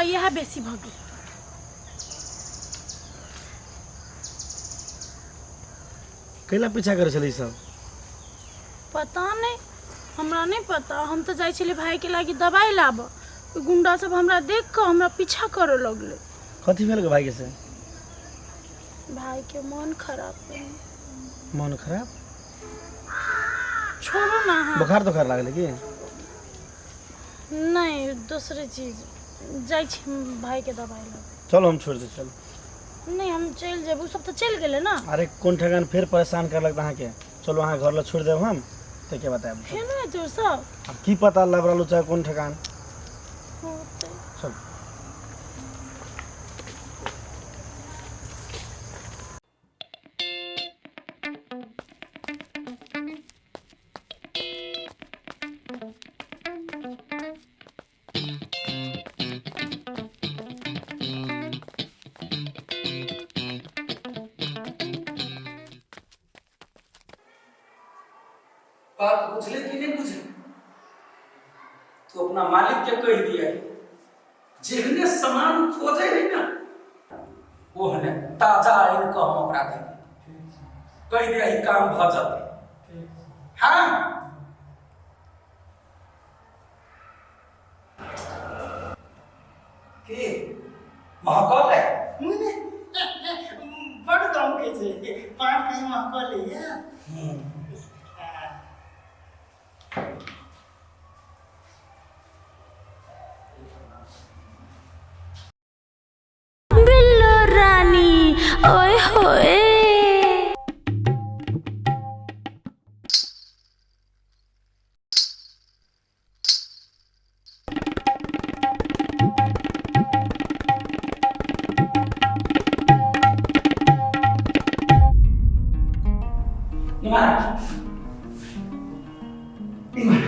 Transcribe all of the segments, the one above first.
इएह बेसी भऽ गेल। कैला पीछा करै छलै ई सब? पता नहि, हमरा नहि पता। हम तऽ जाइ छलियै भाइके लागि दबाइ लाबऽ, ओहि गुंडा सब हमरा देख कऽ हमरा पीछा करऽ लगलै। कथी भेल गे भाइके से? भाइके मन खराब रहै। मन खराब? छोड़ू ने अहाँ। बोखार तोखार लागलै की? नहि, दोसरे चीज। जाइ छी हम भाइके दबाइ लाबऽ। चलो हम छोड़ि दै चलू। नहि, हम चलि जेबै, ओ सब तऽ चलि गेलै ने। अरे कोन ठेकान फेर परेशान करलक तऽ अहाँके। चलू अहाँ घर लए छोड़ि देब हम, ताहिके बाद आयब। फेर नहि एतै ओ सब? आब की पता लबड़ा लुचा कोन ठेकान। होतै। चलू। बात बुझले कि नहीं बुझले? तू अपना मालिक के कह दिया जेहने सामान खोजे है ना ओहने ताजा आनि कऽ हम ओकरा दे कह दिया ही काम भऽ जतै। हाँ की महकल है? बड़ गम के छै, पान कहीं महकल है। बिल्लो रानी ओए होए। इमहर इमहर।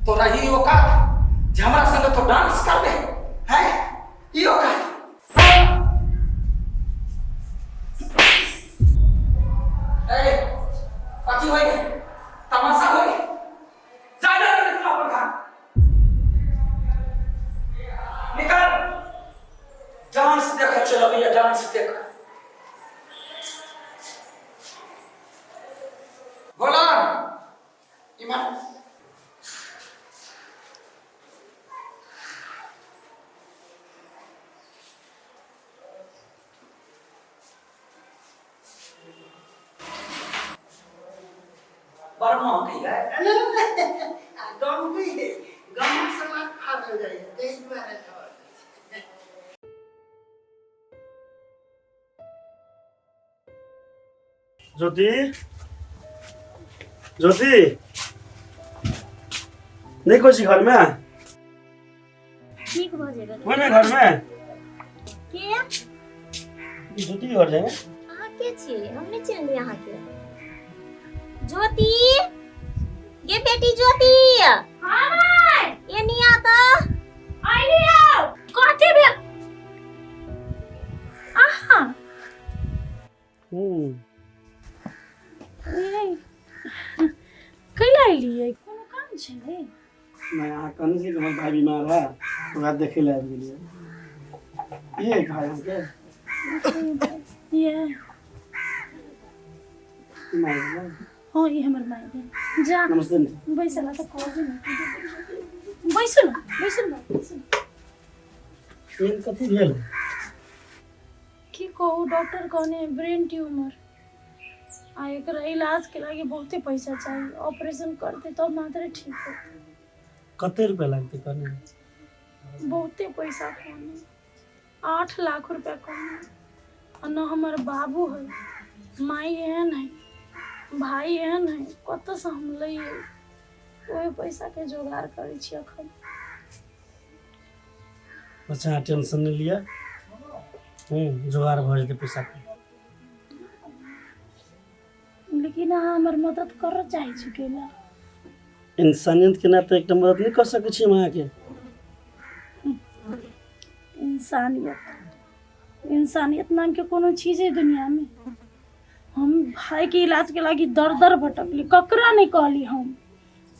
तोरा ई औकात जे हमरा संगे तो डांस करबे है? ई औकात? ए कथी होई? तमाशा होई? जा जा निकल अपन घर निकल। डांस देखे चल भैया, डांस देख। बोला इमान बड़ महकै है। गम के गम समाज फाटल जाइए, ताहि दुआरे। ज्योति, ज्योति, नहि कोइ छी घरमे? ठीक भऽ जेबै। कोइ नहि घरमे? के? ज्योति घर जाए। अहाँ के छियै? हम नहि चिन्हलियै अहाँके। ज्योति गे, बेटी ज्योति। हाँ माय। एनी आ तऽ। आइली आओ। कथी भेल अहाँ? हूँ। कैला एलियै? कोनो काम छै? नहि, अहाँ कहने छी कि हमर भाई बीमार है, ओकरा देखै लए आबि गेलियै। ये भाई अहाँके? ये। माय भेलै? हाँ, ई हमर माय भेल। जा। नमस्ते ने। बैसल तऽ कहू ने। बैसू ने, बैसू ने, बैसू ने। मेन कथी भेल? की कहू, डॉक्टर कहने ब्रेन ट्यूमर आ एकरा इलाज के लागी बहुते पैसा चाहिए। ऑपरेशन करते तब मात्र ठीक होते। कते रुपया लागतै कहने? बहुते पैसा कहने, 8 लाख रुपया कहने। आ न हमर बाबू है, माई एहन है, भाई एहन है, कतऽसँ हम लैयै? ओहि पैसाके जोगाड़ करै छी अखन। अच्छा, अहाँ टेंशन नहि लिअ, जोगाड़ भऽ जेतै पैसाके। लेकिन अहाँ हमर मदद करऽ चाहै छी केला? इंसानियत के नाते एकटा मदद नहि कऽ सकै छी हम अहाँके? इंसानियत, इंसानियत नामके कोनो चीज है दुनियामे? हम भाईके इलाजके लागी दर दर भटकली, ककरा नहि कहली हम,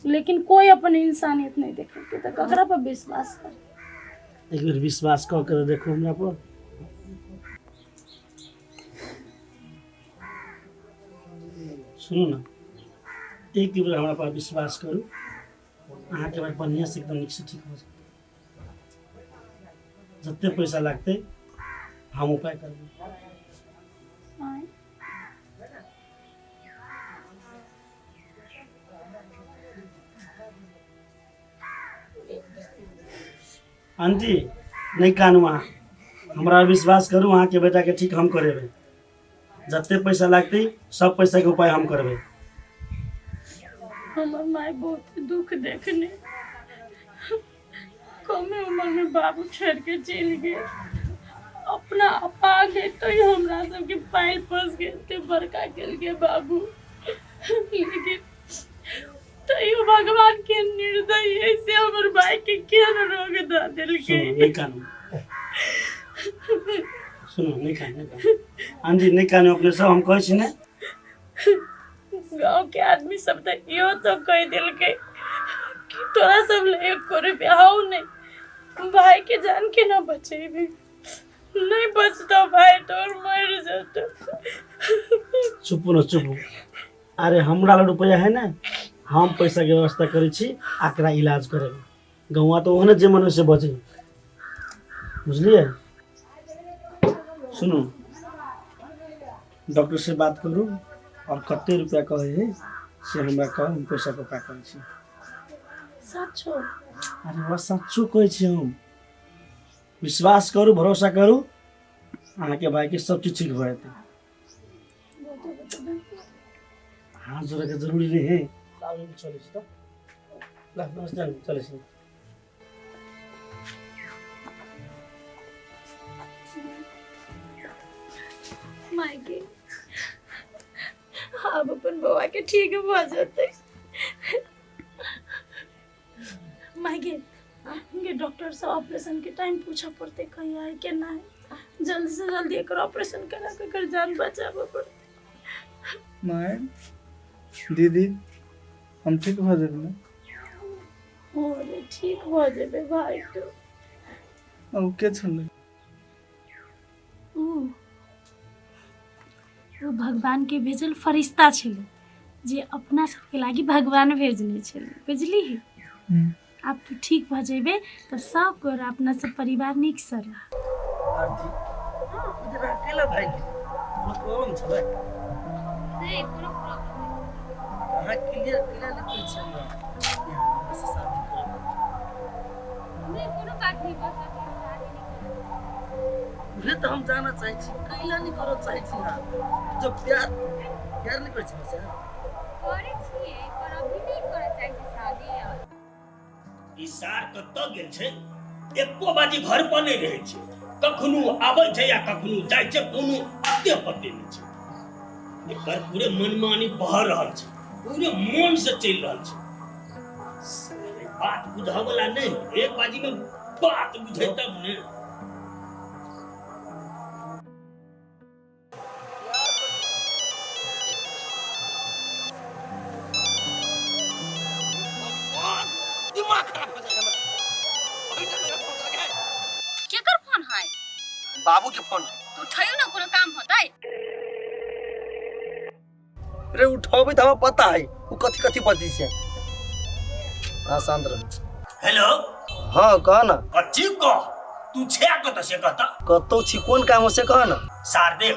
लेकिन कोई अपन इंसानियत नहीं देखलकै, तऽ ककरा पर विश्वास कर? एक बेर विश्वास कऽ के देखू हमरा पर। सुनू ने, एक बेर हमरा पर विश्वास करू, अहाँके भाई बढ़िआँ से एकदम नीकसँ ठीक भऽ जेतै। जते पैसा लागतै हम उपाय करबै। आँय? आंटी, नहि कानू अहाँ, हमरा विश्वास करू, अहाँके बेटाके ठीक हम करेबै। जते पैसा लागतै सब पैसाके उपाय हम करबै। हमर माय बहुत दुख देखने, कमे उम्र में बाबू छोड़ के चलि गेल, अपना अपा गए तो हमरा सबके पालि पोस के एते बड़का केलकै बाबू, लेकिन तैयो भगवान के निर्दयी ऐसे हमर भाई के केहन रोग दऽ देलकै। सुनू, नहि कानू, सुनू, नहि कानू, नहि कानू आंटी, नहि कानू अपने सब, हम कहै छी ने। गाँव के आदमी सब तऽ इहो तो कहि देलकै कि तोरा सब ले एको रुपया हौ नहीं, भाई के जान के ना बचेबी, नहीं बचतो भाई तोर, मर जतो। चुप न, चुप। अरे हमरा लग रुपया है ने, हम पैसा के व्यवस्था करै छी, एकरा इलाज करेबै। गौआ तऽ ओहने जे मन से बचे, बुझलियै? सुनू, डॉक्टर से बात करू और कते रुपया कहै है से हमरा कहू, हम पैसा के उपाय करै छी। सचो? अरे वाह, सचो कहै छी हम। विश्वास करू, भरोसा करू, अहाँके भाईके सब चीज ठीक भऽ जेतै। हाथ जोड़ैके जरूरी नहि है। चलै छी तऽ, ल नमस्ते, चलै छी। मायके, आब अपन बौआ के ठीक भऽ जेतै। मायके गे, डॉक्टर से ऑपरेशन के टाइम पूछऽ पड़तै, कहिया है केना है। जल्दी से जल्दी एकर ऑपरेशन करा के एकर जान बचाबऽ पड़तै। माय, दीदी, हम ठीक भऽ जेबै ने? हो रे, ठीक भऽ जेबै भाई तू। ओ के छलै? ऊ ओ भगवान के भेजल फरिश्ता छलै, जे अपना सबके लागि भगवान भेजने छलै, बुझलिही? आब तू ठीक भऽ जेबे तऽ सब गोरा अपना सब परिवार नीकसँ रह। आरती, इधर अकेला भागि गेल, कोनो प्रॉब्लम छलै? नहि, कोनो प्रॉब्लम नहि। अहाँ क्लियर केना नहि कहै छी हमरा कि अहाँ हमरा से शादी करब? नहि, कोनो बात नहि, बस अभी शादी नहि करब। उहे तऽ हम जानऽ चाहै छी, कैला नहि करऽ चाहै छी अहाँ? जब प्यार प्यार नहि करै छी हमरासँ? करै छियै, पर अभी नहि करऽ चाहै छी शादी। ई सार कतऽ गेल छै? एको बाजी घर पर नहि रहै छै। कखनो आबै छै या कखनो जाइ छै, कोनो अते पते नहि छै एकर। पूरे मनमानी बह रहल छै, पूरे मन से चलि रहल छै। साले, बात बुझऽ वाला नहि। एक बाजी में बात बुझे तब ने। दिमाग खराब हो जाए हमरा। ओहिठाम मेरा फोन लगे। केकर फोन है? बाबू के फोन है। तू उठैयो ना, कोनो काम होतै। रे, उठेबै तऽ हमरा पता है ओ कथी कथी बजै छै। हाँ, शांत रह। हेलो। हाँ, कह ना। कथी कह? तू छे कतऽ से कहता। कतौ छी, कोन काम हो से कह ना। सार देख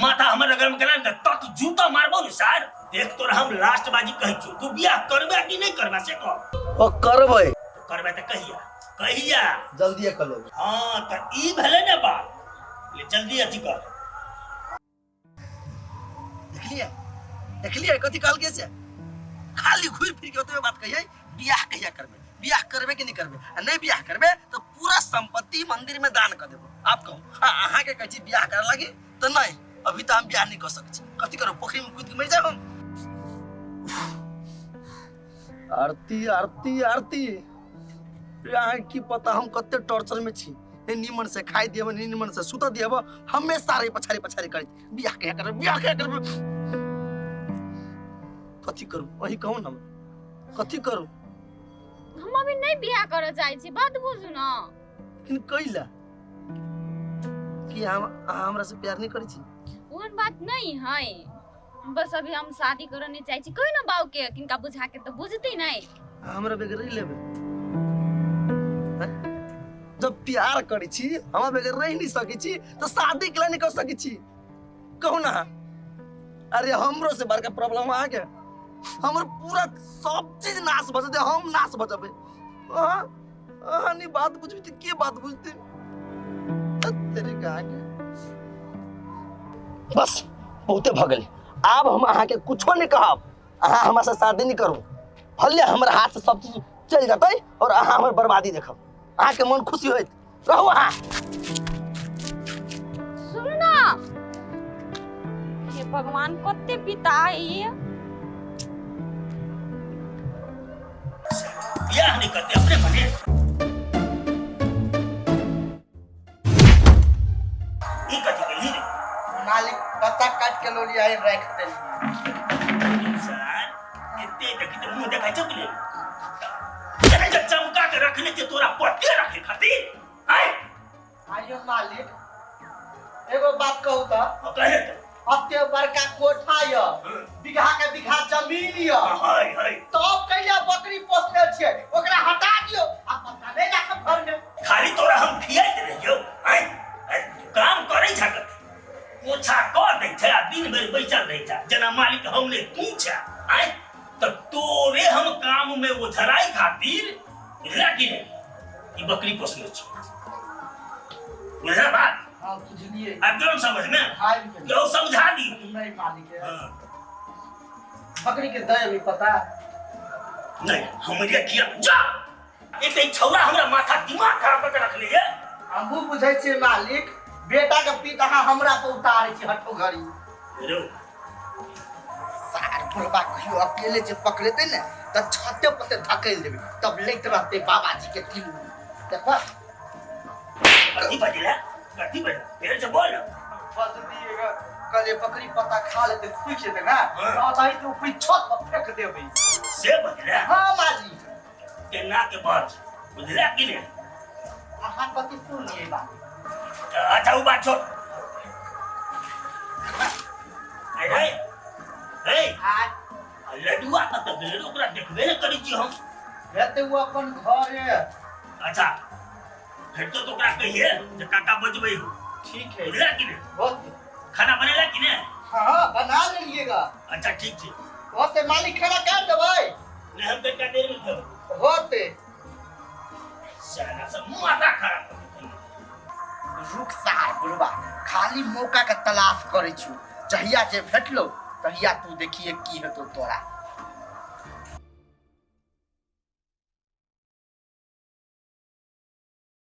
माथा हमर गरम केला ने तत जूता मारबो ने सार। देख तोरा हम लास्ट बाजी कहै छियौ, तू बियाह करबे कि नहि करबे से कह। ओ करबै। करबे तऽ कहिया कहिया? जल्दिए कऽ लेबै। हाँ तऽ ई भेलै ने बात, ले जल्दी अथी कर। देखलिए देखलिए कथी कहलकै से? खाली घुरि फिर के ओतबे बात कहियै, बियाह कहिया करबै, बियाह करबै कि नहि करबै, आ नहि बियाह करबै तऽ पूरा संपत्ति मंदिर में दान कऽ देबो। आप कहू, आ अहाँके कहै छी बियाह करऽ लागी तऽ नहि, अभी तऽ हम बियाह नहि कऽ सकै छी। कथी करब, पोखरि में कूदि के मरि जायब हम? आरती आरती आरती, रे अहाँके की पता हम कते टॉर्चर में छी। नहि नीमन से खाइ दियब, नहि नीमन से सुतऽ दियब, हमेशा रे पछाड़ी पछाड़ी करैत बियाह कहिया करबै, बियाह कहिया करबै। कथी करू अहीं कहू ने, कथी करू? हम अभी नहीं बियाह करऽ चाहै छी, बात बुझू ना। लेकिन कैला कि हम अहाँ हमरा से प्यार नहीं करै छी? ओहन बात नहीं है, बस अभी हम शादी करऽ नहीं चाहै छी। कहि ना बाबू के, किनका बुझा के तऽ बुझती नहीं। हमरा बगैर रहि लेबै? जब प्यार करै छी, हमरा बगैर रहि नहीं सकै छी तऽ शादी केला नहीं कर सकै छी? कहू ना। अरे हमरो से बड़का प्रॉब्लम अहाँके, हमर पूरा सब चीज नाश भऽ जेतै, हम नाश भऽ जेबै। अहाँ अहाँ नहीं बात बुझबी तऽ के बात बुझतै? तेरे के बस बहुते भऽ गेलै, आब हम अहाँके कुछो नहीं कहब। अहाँ हमरा से शादी नहीं करू, भले हमर हाथ से सब चीज चलि जेतै और अहाँ हमर बर्बादी देखब, अहाँके मन खुशी होइत रहू। अहाँ सुनू ना, हे भगवान कते पिता है ये। बियाह नहीं करते अपने मने। ई कथी केलही रे? मालिक पत्ता काट के लोली आई राख देली। सर एते देखी तऽ मुँह देखाइ छौ कि नहि? एते चमका के रखने छियै तोरा पत्ते रखे खातिर। आँय? आइयो मालिक एगो बात कहू तऽ। हाँ, कहे तऽ। अते बड़का कोठा य, बीघा के बीघा जमीन य, हाय हाय, तब कैला बकरी पोसने छियै? ओकरा हटा दियौ आ पत्ता नहीं राखब घर में। खाली तोरा हम खियाइत रहियौ। आँय आँय, तू काम करै छा कथी? पोछा कऽ दै छै आ दिन भरि बैसल रहै छा जेना मालिक हम नहि तू छा। आँय तऽ तोरे हम काम में ओझराइ खातिर, बुझला कि नहि, ई बकरी पोसने छी। बुझला बात? हाँ बुझलिए। आब गेलौ समझ में? आबि गेल। केहू समझा दी? नहीं मालिक। हाँ। बकरी के दे अभी पता नहीं हमरे किया जा, एक तऽ ई छौड़ा हमरा माथा दिमाग खराब कऽ के रखले ये। हमहूँ बुझै छियै मालिक, बेटा के पीत अहाँ हमरा पर उतारै छी हठो घड़ी। रौ सार बुढ़बा कहियो अकेले जे पकड़ेतै ने तऽ छते पर से धकेल देबै, तब लैत रहतै बाबाजी के टिल्लू। देखबा कथी बजला, कथी बजला, फेर से बोल। बजलिएगा कहलिए बकरी पत्ता खा लेतै सूखि जेतै ना, हाँ। तऽ ओतहि से ऊपरी छत पर फेंक देबै। से बजला? हाँ मालिक। केना के बज, बुझला कि नहि? अहाँ कथी सुनलियै बात? अच्छा उ बात छोड़। अरे हे आय लडुआ कतऽ गेलै रे? ओकरा देखबे ने करै छी हम। हेतै ओ अपन घरे। अच्छा भेटतौ तऽ ओकरा कहिए जे काका बजबै हो। ठीक है। बुझला कि नहि? होते। खाना बनेला कि नहि? हाँ बना लेलिएगा। अच्छा ठीक छै। होते मालिक, खाना काट देबै? नहि, हम कनिका देर में खेबै। होते। साला सब माथा खराब कर देतै। रुक सार बुढ़बा, खाली मौका के तलाश करै छु, जहिया जे भेटलो तहिया तू देखिए की हेतो तोरा।